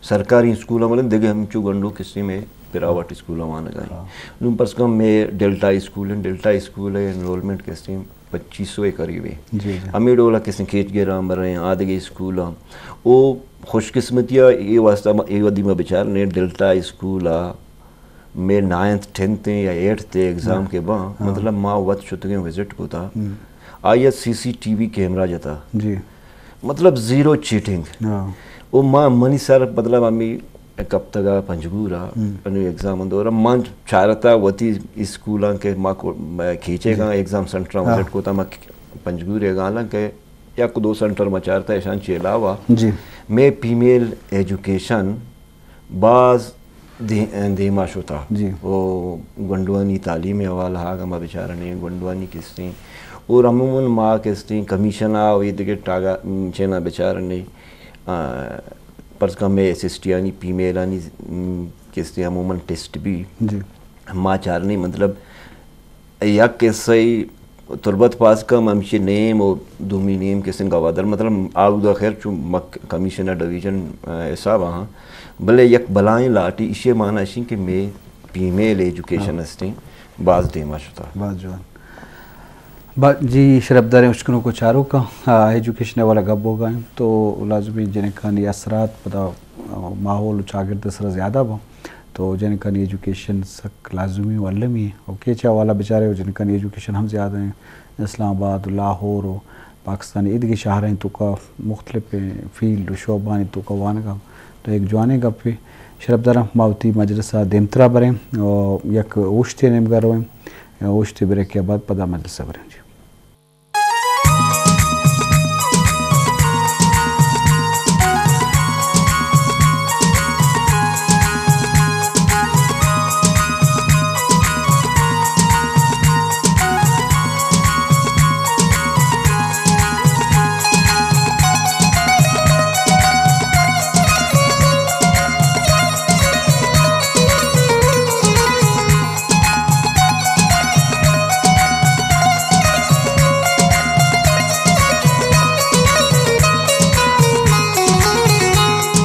سرکاری اسکولاں، بلے دگہ ہمچو گونڈو کسے مئے پرائیویٹ اسکولاں وانگ ءَ ایں۔ ہاں۔ نوں پرس کم مئے ڈیلٹا اسکول ایں، ڈیلٹا اسکول ءِ انرولمنٹ کسے پچیس سو ءِ قریب ایں۔ جی، جی۔ ہمے ڈول ءَ کسے کیچ گراں بریں، آ دگہ اسکولاں۔ او خوش قسمتی ءَ اے واسطہ ما، اے ودی ما بچار نے ڈیلٹا اسکول ءَ مئے نائنتھ، ٹینتھ یا ایٹتھ ءِ ایگزام ہاں۔ کہ باں، ہاں۔ مطلب ما وت شتگیں وزٹ کتا۔ ہم۔ آئی ءَ سی سی ٹی وی کیمرہ جتا۔ جی۔ مطلب زیرو چیٹنگ۔ ہاں۔ او ما منی سر مطلب ہمے کپتگا پنجگور ءَ، ہم۔ انو ایگزام دورا من چارتا وتی اسکولاں کہ ما کو-، ما کیچے گا ہاں۔ ایگزام سنٹر ہاں۔ وزٹ کتا ما پنجگور ءَ گالاں کہ یک دو سنٹر ما چارتا ایشاں چہ علاوہ جی۔ مئے فیمیل ایجوکیشن باز دے-، دیما شتا۔ جی۔ او گونڈوانی تعلیم ءِ حوالہ ءَ اگاں ما بچارنے، گونڈوانی کستیں، اور عموماً ما کستیں کمیشن ءَ و اے دگہ ٹاگا چینا بچارنے، آ، پرس کم مئے ایس ایس ٹی آنی، فیمیلانی، م، کستیں عموماً ٹیسٹ بی۔ جی۔ ما چارنے مطلب یک حصہ ءَ تربت پاس کم ہمشی نیم و دومی نیم کسیں گوادر، مطلب آودا خیر چو مک-، کمیشنر ڈویژن، آ، حساب ہاں، بلے یک بلائیں لاٹی ایشی معنی اشیں کہ مئے فیمیل ایجوکیشن ہاں۔ ہستیں باز دیما شتا۔ باز جوان۔ با-، جی شرپداریں اشکنوک و چاروکاں، آ، ایجوکیشن ءِ حوالہ گپ بوگا ایں تو لازمی جنکانی اثرات پدا، آ، ماحول و چاگرد ءِ سرا زیادہ باں۔ تو جنکانی ایجوکیشن سک لازمی و المی ایں۔ و کیچ ءِ حوالہ بچارے و جنکانی ایجوکیشن ہم زیادہ ایں۔ اسلام آباد و لاہور و پاکستان ءِ ایدگہ شہرانی توکا مختلف فیلڈ و شعبانی توکا وانگا۔ تو یک جوانیں گپے۔ شرپداراں ما وتی مجلس ءَ دیمترا بریں و یک اوشتے نیمگا رویں۔ اوشتے بریکے بعد پدا مجلس ءَ بریں۔ جی۔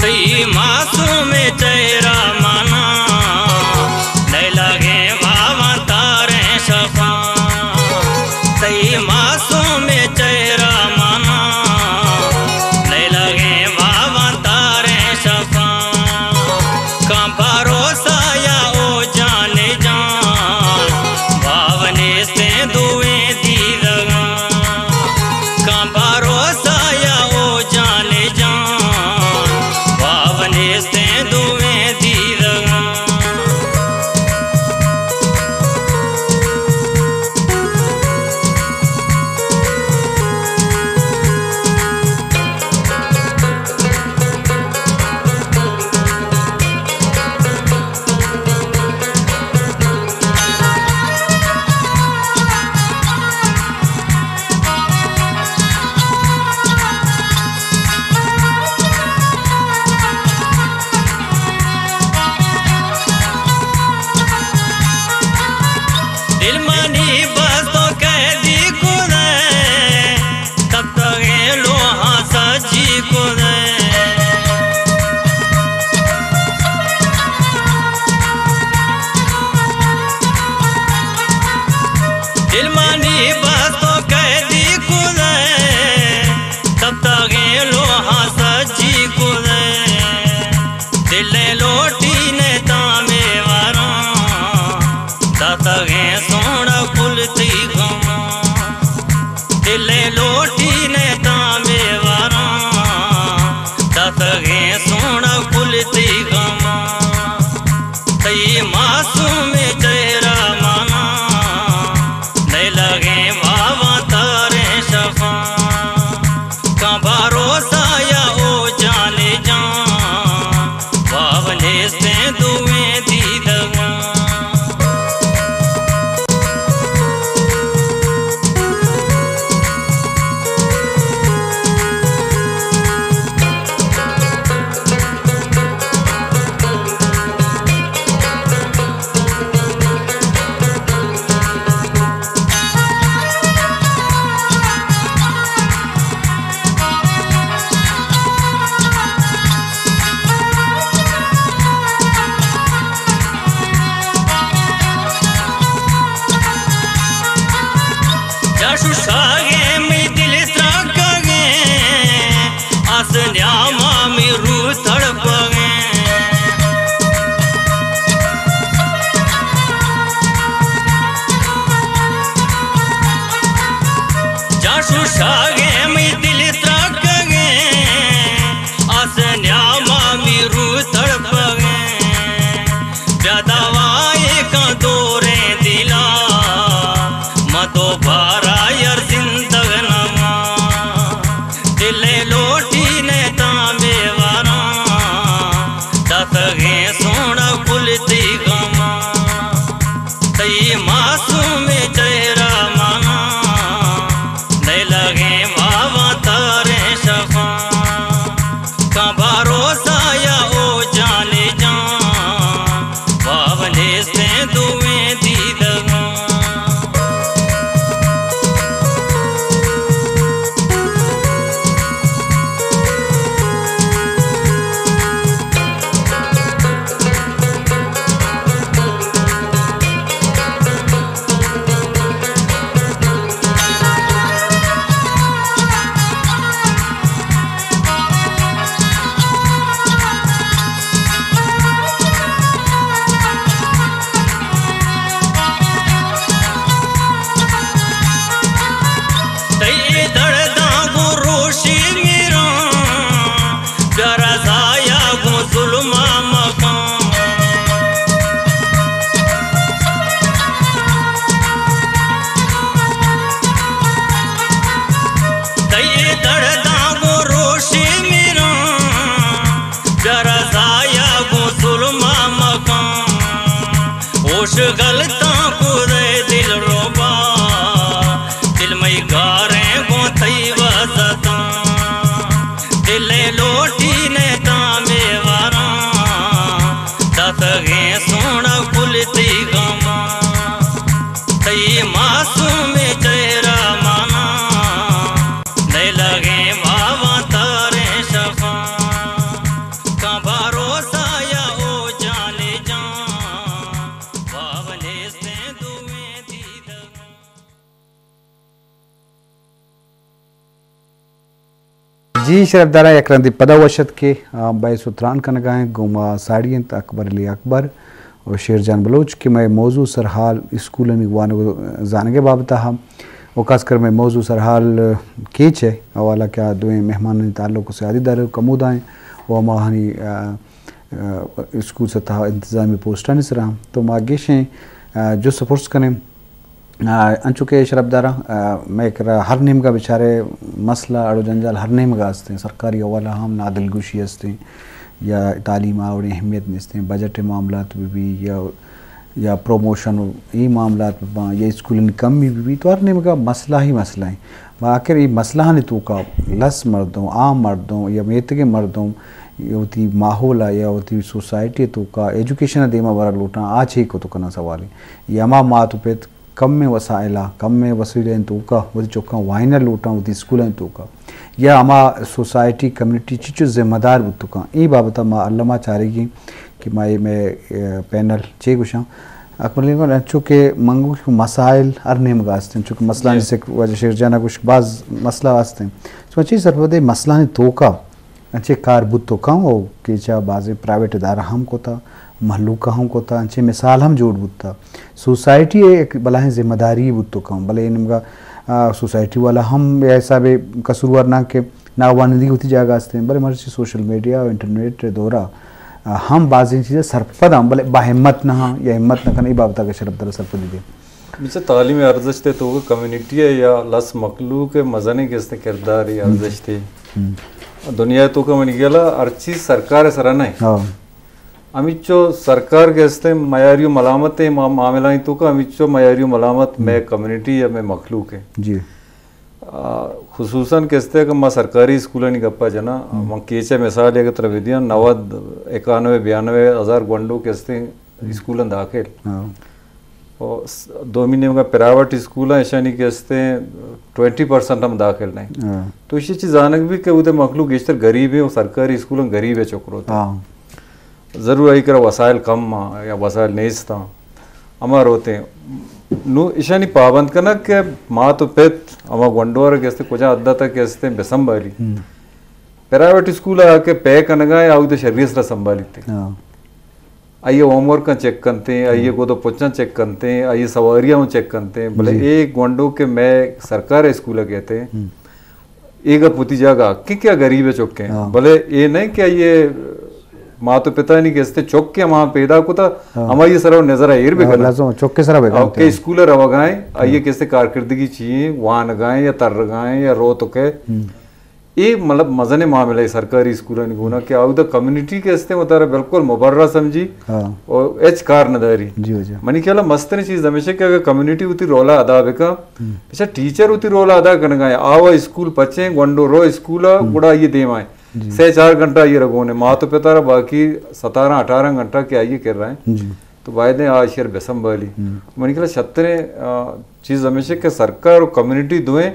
تئی معصوم چہرہ مانا، لیلگیں باواں تاریں شفاں۔ تئی معصوم چہرہ مانا، لیلگیں باواں تاریں شفاں۔ کاں بھروسہ یا او جان جان، باو نیستیں دوئیں دیدگاں۔ کاں بھروسہ یا او جان جان، باو نیستیں دوئیں دیدگاں۔ تگیں سوہنا کل تئی گماں، تئی معصومیں چہرہ منا، دلگیں واواں تاریں شفاں، کاں بھروسہ یا او جانے جان، واب نیستیں دوئیں دیدگاں۔ تئی دڑداں گوں روشی میراں، بیا رضایا گوں ظلما مکاں۔ تئی دڑداں گوں روشی میراں، بیا رضایا گوں ظلما مکاں۔ ہوش گلتاں کدے دلربا، دل مئی گاریں گوں تئی واسطاں۔ دل ء لوٹی نہ تاں میواراں، داتگیں سوہنا کل تئی گماں۔ تئی معصومیں چہرہ منا، دلگیں واواں تاریں شفاں، کاں بھروسہ یا او جانے جان، واب نیستیں دوئیں دیدگاں۔ جی شرفداراں، یک رندے پدا وش اتک کہ آ، بحث و تران کنگا ایں گوں ما ساڑی انت اکبر علی اکبر و شیر جان بلوچ کہ مئے موضوع سرحال اسکولانی وانگ و زانگ ء بابت ء ہم و خاص کر مئے موضوع سرحال کیچ ء حوالہ کہ آ دوئیں مہمانانی تعلق و سیادی دار کمودا ایں و ہماہانی، آ، آ، اسکول سطح انتظامی پوسٹانی سرا ہم۔ تو ما گیشیں، آ، جست و پرس کنیں۔ آ، انچو کہ شرفداراں، آ، مئے کرا ہر نیمگا بچارے مسئلہ اڑ و جنجال ہر نیمگا ہستیں، سرکاری حوالہ ہم نادلگوشی ہستیں یا تعلیم آ وڑیں اہمیت نیستیں، بجٹ معاملات بہ بی یا، یا پروموشن و اے معاملات بہ باں یا اسکولانی کمی بہ بی تو ہر نیمگا مسئلہ ہی مسئلہ ہیں۔ و آخر اے مسئلہانی توکا لس مردم، عام مردم یا میتگیں مردم یا وتی ماحول یا وتی سوسائٹی توکا ایجوکیشن دیما برا لوٹاں، آ چے کتو کناں سوالے۔ یا ہما مات و پت کمیں وسائل ء، کمیں وسیلہ ء توکا وتی چکاں وائن ء لوٹاں وتی اسکول ء توکا، یا ہما سوسائٹی، کمیونٹی چچو ذمہ دار بوت کن، اے بابت ء ما الما چارگی کہ ما اے مئے، اے، پینل چے گوشاں۔ اکبر علی گل، انچو کہ من گوش کہ مسائل ہر نیمگا ہستیں، چونکہ مسئلہ جی۔ جیسے کہ واجہ شیر جان ء گوش باز مسئلہ ہستیں۔ تو چی سرپدے مسئلہ نے توکا انچیں کار بوت و کن و کیچا بازیں پرائیویٹ ادارہ ہم کتا، مہلوک ہم کتا، انچیں مثال ہم جوڑ بوتا۔ سوسائٹی ء یک بلاہیں ذمہ داری بوت و کن، بلے اے نیمگا، آ، سوسائٹی والا ہم اے حساب ء قصوروار نہ کہ ناوانندگی وتی جاگہ استیں، بلے مرچی سوشل میڈیا و انٹرنیٹ ء دورا، آ، ہم بازیں چیزاں سرپد ہم، بلے باہمت نہ ہاں یا ہمت نہ کن، اے بابت ء شرفدار سرپدی دے۔ بچہ تعلیم ارزشت ء توکا کمیونٹی ء یا لس مخلوق ء مزنیں کہ استیں کردار ء ارزشت ء۔ ہم۔ دنیا ء توکا منی گلا ہر چیز سرکار ء سرا نہ۔ ہاں۔ ہمیچو سرکار کہ استیں معیاری و ملامت ء ما-، معاملہ ء توکا ہمیچو معیاری و ملامت ہم۔ مئے کمیونٹی یا مئے مخلوق ء۔ جی۔ آ، خصوصاً کہ استیں کہ ما سرکاری اسکولانی گپا جناں، ہم۔ من کیچ ء مثال یک ترا بدیاں، نود، اکانوے، بیانوے ہزار گونڈو کہ استیں ہم۔ اسکولن داخل۔ ہاں۔ و س-، دومی نیمگا پرائیویٹ اسکول ہیں، اشانی کہ استیں ٹوئنٹی پرسنٹ ہم داخل نہیں۔ ہاں۔ تو اسی چیز زانگ بھی کہ اودے مخلوق گیشتر غریب ہیں و سرکاری اسکول ہیں غریب ہے چکرو تے۔ ہاں۔ ضرور ای کرا وسائل کم ہیں یا وسائل نیست ہیں۔ ہما روتے ہیں۔ نو اشانی پابند کنگ کہ مات و پت ہما گونڈو ء کہ استیں کجا حد تک کہ استیں بسنبالی۔ ہم۔ پرائیویٹ اسکول آ کہ پے کنگا یا اودے شریعت سرا سنبالی تے۔ ہاں۔ آئی ء ہوم ورکاں چیک کنتیں، آئی ء ہم۔ گد و پچاں چیک کنتیں، آئی ء سواریاں ہوں چیک کنتیں، بلے جی۔ اے گونڈو کہ مئے سرکار ء اسکول ء کہتے، ہم۔ اے گپ وتی جاگہ کہ کیا غریب ء چکیں، ہاں۔ بلے اے نہیں کہ آئی ء مات و پتانی کہ استے چک کہ ہما پیدا کتا، ہاں۔ ہمائی سرا نظر ء ایر ہاں، بکن۔ لازم چک کے سرا بکن۔ کہ اسکول ء روگائیں، آئی ء ہاں۔ کہ استے کارکردگی چیئیں، وانگائیں یا ترگائیں یا روتکے۔ ہم۔ اے مطلب مزنیں معاملہ اے سرکاری اسکولانی گونا کہ آودا کمیونٹی کہ استیں وتارا بالکل مبرا سمجھی ہاں۔ اور ہچ کار نہ داری۔ جی ہو جی۔ منی خیال مستریں چیز ہمیشہ کہ اگر کمیونٹی وتی رولا ادا بکا، ہم۔ بچا ٹیچر وتی رولا ادا کنگا ہے، آوا اسکول پچیں، گونڈو رو اسکولا، ہم۔ گڑا یہ دیم آئے۔ جی۔ سے چار گھنٹہ یہ رگونے، مات و پتارا باقی ستارہ اٹھارہ گھنٹہ کہ آئیے کر رہے ہیں۔ جی۔ تو باید آ شر بسنبھالی۔ ہم۔ منی خیال شتریں، آ، چیز ہمیشہ کہ سرکار و کمیونٹی دوئیں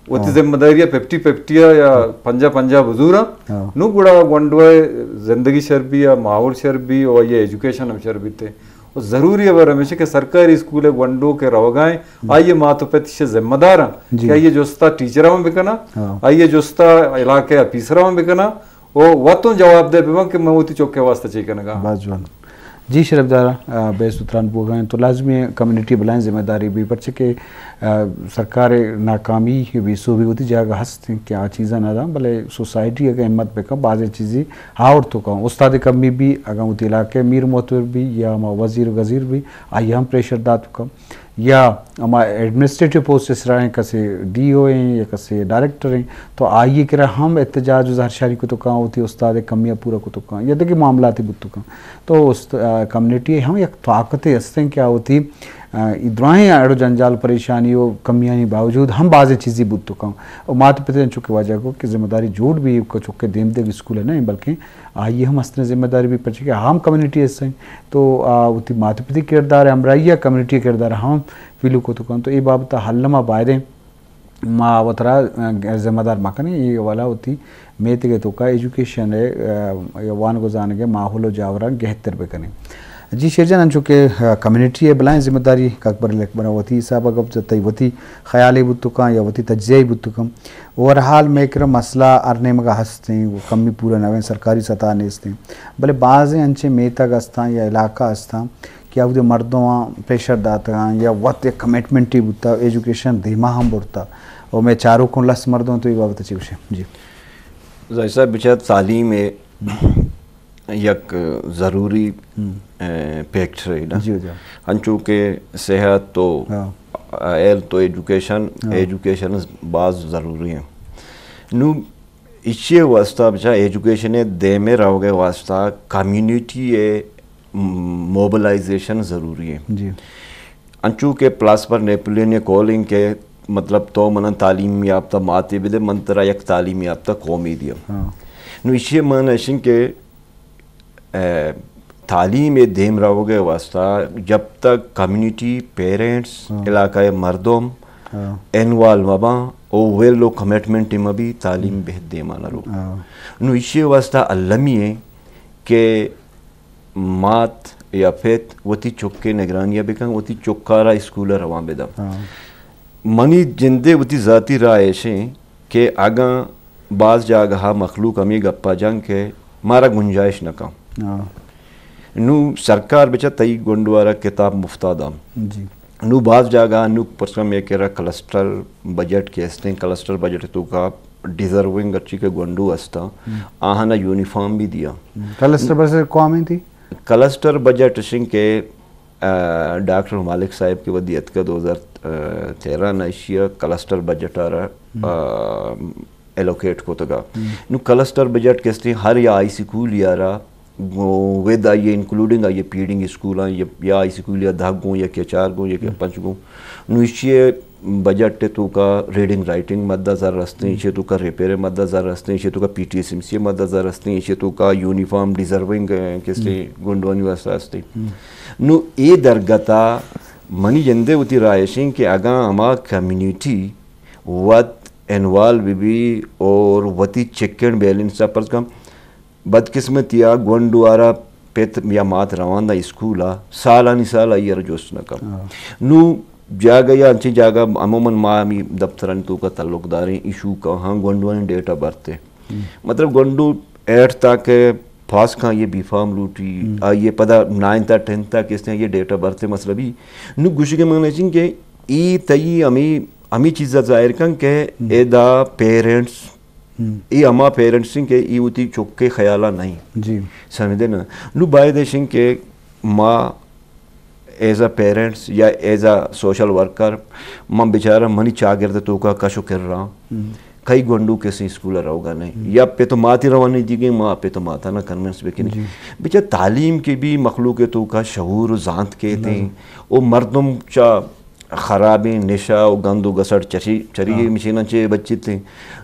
وتی ہاں۔ ذمہ داری ہے، ففٹی ففٹی ہے یا ہاں۔ پنجاہ پنجاہ بزور ہاں۔ ہاں۔ نو گڑا گونڈو ہے زندگی شر بھی یا ماحول شر بھی اور یہ ایجوکیشن ہم شر بھی تے۔ اور ضروری ہے بر ہمیشہ کہ سرکاری اسکول ہے گونڈو کے روگائیں، ہم۔ آئیے مات و پت سے ذمہ دار ہیں جی۔ کہ آئیے جستا ٹیچر ہم بکنا، ہاں۔ آئیے جستا علاقے آفیسر ہم بکنا، او وتوں جواب دہ بباں کہ من وتی چکے واسطہ چے کنگا۔ باز جوان۔ جی شرف دار، آ، بے ستران بوگا ہیں تو لازمی ہے کمیونٹی بلائیں ذمہ داری بھی، پرچہ کہ، آ، سرکار ناکامی بے سوبی وتی جاگہ ہست ہیں کہ آ چیزاں نہ داں، بلے سوسائٹی اگر ہمت بکن، بازیں چیزی ہاور تو کن۔ استاد کمی بھی اگر وتی علاقے میر معتبر بھی یا ما وزیر و گزیر بھی، آئی ہم پریشر دات کن۔ یا ہما ایڈمنسٹریٹو پوسٹ سرا ہیں، کسے ڈی او ہیں یا کسے ڈائریکٹر ہیں، تو آئی کرا ہم احتجاج و زہرشانی کو تو کان، وتی استاد کمی پورا کو تو کان، یا دگہ معاملاتی بوت تو کان۔ تو است-، آ، کمیونٹی ہم یک طاقت ہستیں کہ آ وتی، آ، ای دراہیں اڑ و جنجال پریشانی و کمیانی باوجود ہم بازیں چیزی بوت تو کان۔ و مات پتیں چونکہ واجہ کو کہ ذمہ داری جوڑ بھی کو چونکہ دیم دے اسکول ہے نہیں، بلکہ آئی ہم استیں ذمہ داری بھی پرچہ کہ ہم کمیونٹی ہستیں۔ تو آ وتی مات پتی کردار ہمراہی کمیونٹی کردار ہم پیلو کو تو کان۔ تو اے بابت حل ما بایدیں ما وترا، آ، ذمہ دار مکنیں، اے والا وتی میتگ ءِ توکا ایجوکیشن ءِ، آ، وانگ و زانگ ءِ ماحول و جاوراں گہتر بکنیں۔ جی شیر جان، انچو کہ، آ، کمیونٹی ءِ بلائیں ذمہ داری کہ اکبر اکبر وتی حساب ءَ گپ جت، تئی وتی خیالے بوت کن یا وتی تجزیہ بوت کن۔ اوور آل مئے کرا مسئلہ ہر نیمگ ءَ ہستیں، وہ کمی پورا نہ بیں، سرکاری سطح نیستیں۔ بلے بازیں انچیں میتگ ہستاں یا علاقہ ہستاں کہ اودے مردماں پریشر داتگاں یا وت یک کمٹمنٹے بوتا، ایجوکیشن دیما ہم برتا۔ و مئے چاروکوں لس مردم تو اے بابت چی گوشے؟ جی۔ ظاہر صاحب، بچار تعلیم ءِ یک ضروری، ہم۔ اے، فیکٹر ہے نا۔ جی، جی۔ انچو کہ صحت تو ہاں۔ ہیلتھ تو ایجوکیشن، ہاں۔ ایجوکیشن باز ضروری ہے۔ نو ایشی واسطہ بچار ایجوکیشن ءِ دیمے روگ ءِ واسطہ کمیونٹی ءِ موبلائزیشن ضروری ہے۔ جی۔ انچو کہ فلاسفر نیپولین ءِ قول ایں کہ مطلب تو من تعلیم یافتہ ماتے بدے، من ترا یک تعلیم یافتہ قومے دیاں۔ ہاں۔ نو ایشی من اشیں کہ، اے، تعلیم ءِ دیم روگ ءِ واسطہ جب تک کمیونٹی، پیرنٹس، ہاں۔ علاقہ ءِ مردم ہاں۔ انوالو مباں او ویل و کمٹمنٹ مبی، تعلیم ہم۔ بہت دیما نہ رو۔ ہاں۔ نو ایشی واسطہ المی ہے کہ مات یا پت وتی چک ءِ نگرانی ءَ بکن، وتی چکارا اسکول ءَ روان بدن۔ ہاں۔ منی جندے وتی ذاتی رائے ایشیں کہ اگاں باز جاگہا مخلوق ہمے گپا جن کہ مارا گنجائش نہ کن۔ ہاں۔ نو سرکار بچار تئی گونڈوارا کتاب مفتا داں۔ جی۔ نو باز جاگہا نو پرسم یہ کہ را کلسٹر بجٹ کہ استیں، کلسٹر بجٹ توکا ڈیزرونگ اچھی کہ گونڈو استاں، ہم۔ آہانا یونیفارم بھی دیا۔ ہم۔ کلسٹر بجٹ کامیں تھی؟ کلسٹر بجٹ اشیں کہ، آ، ڈاکٹر مالک صاحب کہ ودی اتکا دو ہزار تیرہ نا ایشی ءَ کلسٹر بجٹ ءَ را، ہم۔ آ، ایلوکیٹ کتگا۔ ہم۔ نو کلسٹر بجٹ کہ استیں ہر یا ہائی سکول یا را گوں ود آئی انکلوڈنگ آئی فیڈنگ اسکولاں یا، یا ہائی سکول یا دہ گوں یا کہ چار گوں یا کہ ہم۔ پنچ گوں۔ نو ایشی بجٹ ءِ توکا ریڈنگ رائٹنگ مدہ زر استیں، ہم۔ ایشی توکا ریپیئر مدہ زر استیں، ایشی توکا پی ٹی ایس ایم سی مدہ زر استیں، ایشی توکا یونیفارم ڈیزرونگ، اے، کسے ہم۔ گونڈوانی واسطہ استیں۔ ہم۔ نو اے درگتا منی جندے وتی رائے اشیں کہ اگاں ہما کمیونٹی وت انوالو بہ بی اور وتی چیک اینڈ بیلنس ءَ پرز کن، بدقسمتی ءَ گونڈو آرا پت یا مات روان دا اسکول ءَ، سالانی سال آئی ءَ را جست نہ کن۔ ہاں۔ نو جاگہ یا انچیں جاگہ عموماً ما ہمی دفترانی توکا تعلق داریں ایشو کا ہاں گونڈوانی ڈیٹ آف برتھ ہے۔ ہم۔ مطلب گونڈو ایٹ تاکہ پاس کن یہ بی فارم لوٹی، ہم۔ آئی پدا نائنتھ ٹینتھ تک اس نے یہ ڈیٹ آف برتھ مسئلہ بھی۔ نو گوشی کہ من چین کہ ای تئی ہمی، ہمی چیز ظاہر کن کہ ہم۔ ادا پیرنٹس ہم۔ ای ہما پیرنٹس ہیں کہ ای وتی چکے خیالا نہیں۔ جی۔ سمجھے نا؟ نو باید ایشن کہ ما ایز اے پیرنٹس یا ایز اے سوشل ورکر، من بیچارہ منی چاگرد توکا کش و کر رہا۔ ہم۔ کئی گونڈو کسے اسکول ءَ روگا نہ ایں۔ ہم۔ یا پت و ماتی روانی دیگیں، ما پت و ماتانا کنونس بکنیں۔ جی۔ بچار تعلیم کہ بی مخلوق ءِ توکا شعور و زانت کیت ایں۔ لازم۔ او مردم چا خرابیں نشہ و گند و گسڑ چری، چری ہاں۔ مشیناں چہ بچیت ایں۔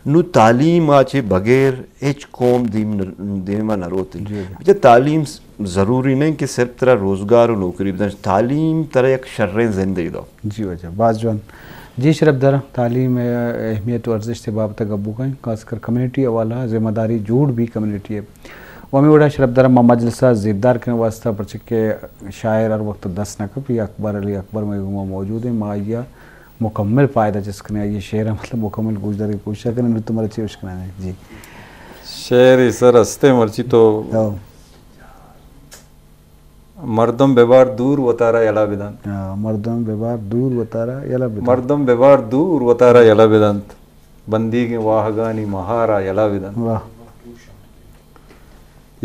نو تعلیم ءَ چہ بغیر ہچ قوم دیم نہ، دیما نہ روت ایں۔ جی۔ بچار تعلیم ضروری نہ ایں کہ صرف ترا روزگار و نوکری بدنت۔ تعلیم ترا یک شریں زندے دو۔ جی واجہ، باز جوان۔ جی شرپدار، تعلیم ءِ اہمیت و ارزشت ءِ بابت ءَ گپ بوگا ایں، خاص کر کمیونٹی حوالہ ءَ ذمہ داری جوڑ بی کمیونٹی ءِ۔ و ہمے وڑا شرپدار، ما مجلس ءَ زیبدار کنیں واسطہ، پرچہ کہ شاعر ہر وقت دست نہ کپی، اکبر علی اکبر مئے گوما موجود ایں، ما آئی ءَ مکمل فائدہ چست کنیں، آئی ءِ شعر ءَ مطلب مکمل گوشدارگ ءِ کوشش ءَ کنیں، نوں تو مرچی اشکنائیں۔ جی۔ شعر ءِ سر ہستیں مرچی تو ہاں۔ مردم ببار دور وتارا یلا بدنت۔ ہاں، مردم ببار دور وتارا یلا بدنت۔ مردم ببار دور وتارا یلا بدنت۔ بندیگیں واہگانی مہارا یلا بدنت۔ واہ۔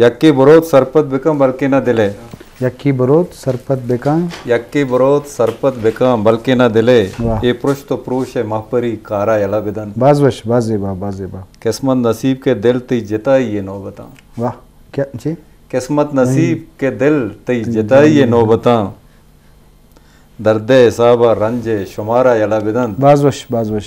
یکے بروت سرپد بکن بلکیں نہ دلے۔ یکے بروت سرپد بکن۔ یکے بروت سرپد بکن بلکیں نہ دلے۔ واہ۔ اے پرشت و پروش ءِ مہپری کارا یلا بدنت۔ باز وش، باز زیبا، باز زیبا۔ قسمت نصیب کہ دل تئی جتائی ءِ نوبتاں۔ واہ، کیا، جی؟ قسمت نصیب کہ دل تئی جتائی ءِ نوبتاں۔ درد ءِ حساب ءَ رنج ءِ شمارا یلا بدنت۔ باز وش، باز وش۔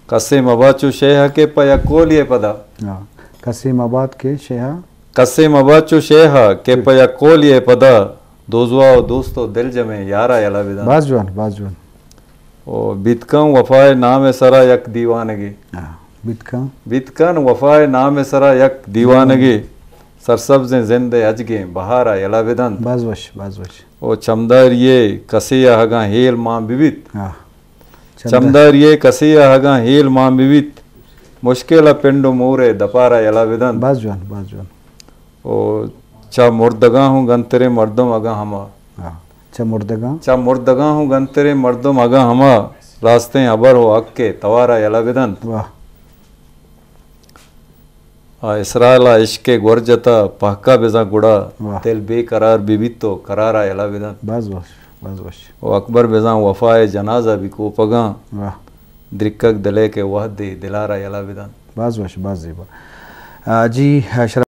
کسے مبات چو شیہا کہ پہ یک قولی ءِ پدا۔ ہاں۔ کسے مبات کہ شیہا۔ کسے مبات چو شیہا کہ پہ یک قولی ءِ پدا۔ دوزواہ و دوست و دلجمیں یارا یلا بدنت۔ باز جوان، باز جوان۔ و بیت کن وفا ءِ نام ءِ سرا یک دیوانگے۔ ہاں، بیت کن۔ بیت کن وفا ءِ نام ءِ سرا یک دیوانگے۔ سرسبزیں زند ءِ اجگیں بہارا یلا بدنت۔ باز وش، باز وش۔ و چمداری ءِ کسے ءَ اگاں ہیل مان ببیت۔ ہاں۔ چمدہ۔ چمداری ءِ کسے ءَ اگاں ہیل مان ببیت، مشکل ءَ پنڈ و مور ءِ دپارا یلا بدنت۔ باز جوان، باز جوان۔ و چہ مردگاں ہوں گنتریں مردم اگاں ہما۔ ہاں۔ چہ مردگاں۔ چہ مردگاں ہوں گنتریں مردم اگاں ہما، راستیں ہبر و حق ءِ توارا یلا بدنت۔ واہ۔ آ اسرائیل ءَ عشق ءِ گور جتا پہکا بزاں گڑا، واہ۔ دل بے قرار بہ بیت و قرارا یلا بدنت۔ باز وش، باز وش۔ و اکبر بزاں وفا ءِ جنازہ بہ کوپگاں، واہ۔ درکگ دلے کہ وہدے دلارا یلا بدنت۔ باز وش، باز زیبا۔ آ، جی، آ، شرف